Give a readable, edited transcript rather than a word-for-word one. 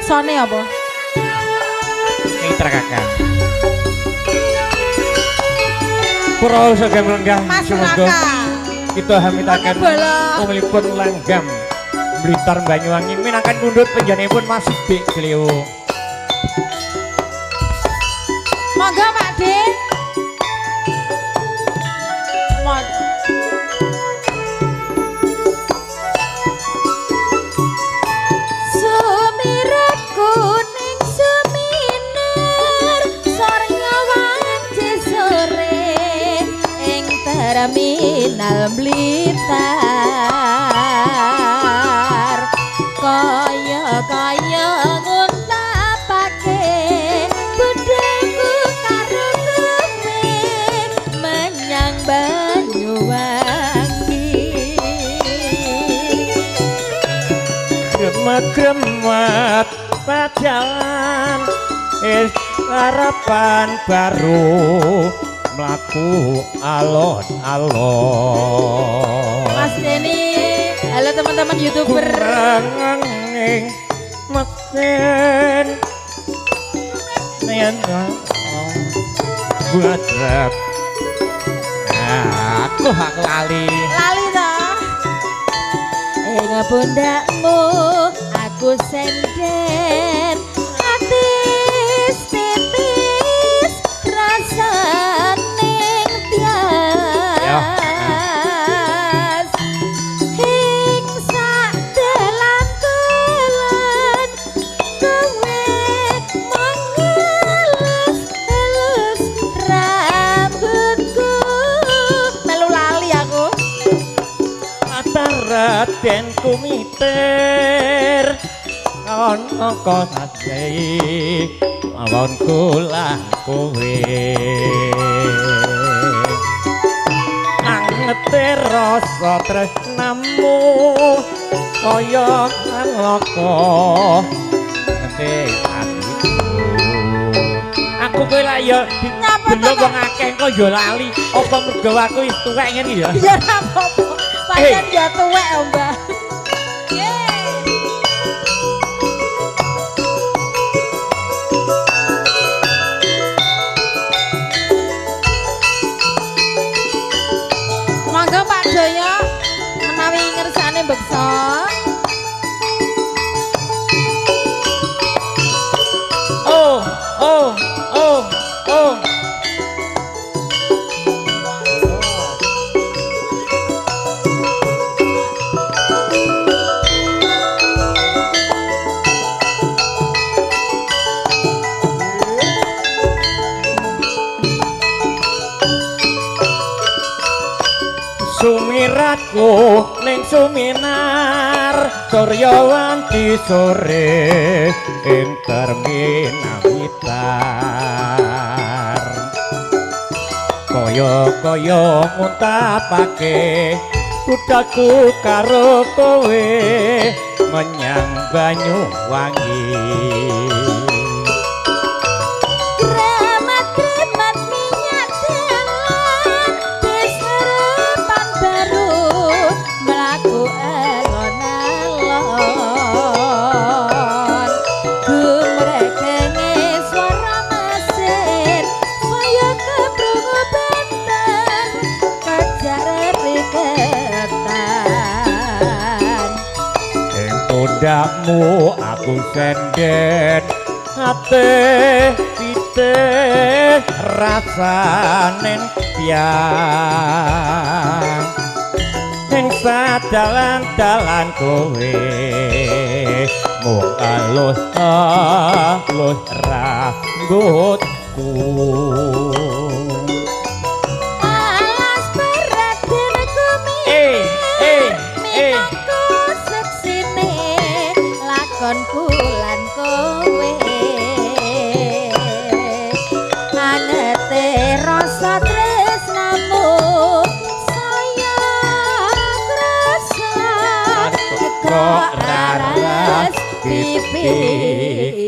Sone apa? Mitra kakak. Pura sugeng lenggah sumangga kita hamitaken umilipun langgam Blitar Banyuwangi minangkan pundhut panjenenganipun Mas Bik Cleo. Monggo Pak De. Sumirep kuning suminer sorga wanci sore ing terminal Blitar kaya-kaya nguntapake budheku karo kowe menyang Banyuwangi. Gremet-gremet pajalan is harapan baru mlaku alon-alon. Mas Denny, halo teman-teman YouTuber. Kurang ing mesin yen buat rap. Aku hak lali. Lali toh. Ing pundakmu aku senden atis titis rasaning tias ing sak dalan dalan kowe mengelus elus rambutku. Melu lali aku. Raden kumiter ana kosase mawonku lan kowe angete rasa tresnamu kaya alaka ngete atiku. Aku kowe lak ya delok wong akeh kok ya lali apa mergo aku wis tuwek ngene ya. Ya ora apa-apa. Pancen ya tuwek, Mbak. Monggo Pak Doyo menawi ngersane beksa. Oh, oh, oh, oh. Sumiratku ning suminar surya wanci sore ing terminal Blitar kaya-kaya nguntapake budhaku karo kowe menyang Banyuwangi. Kremat-kremat minyak dalan wis harapan baru mlaku alon-alon gumregenge swara mesin saya keprungu benten kejar riketan. Ing pundakmu aku senden ate pite rasanen piang ing sadalan-dalan kowe mung alus alus rambutku. Alas beraden kumiter minangka seksine lakonku lan kowe angete rasa tresnamu saya krasa kok raras pipiku.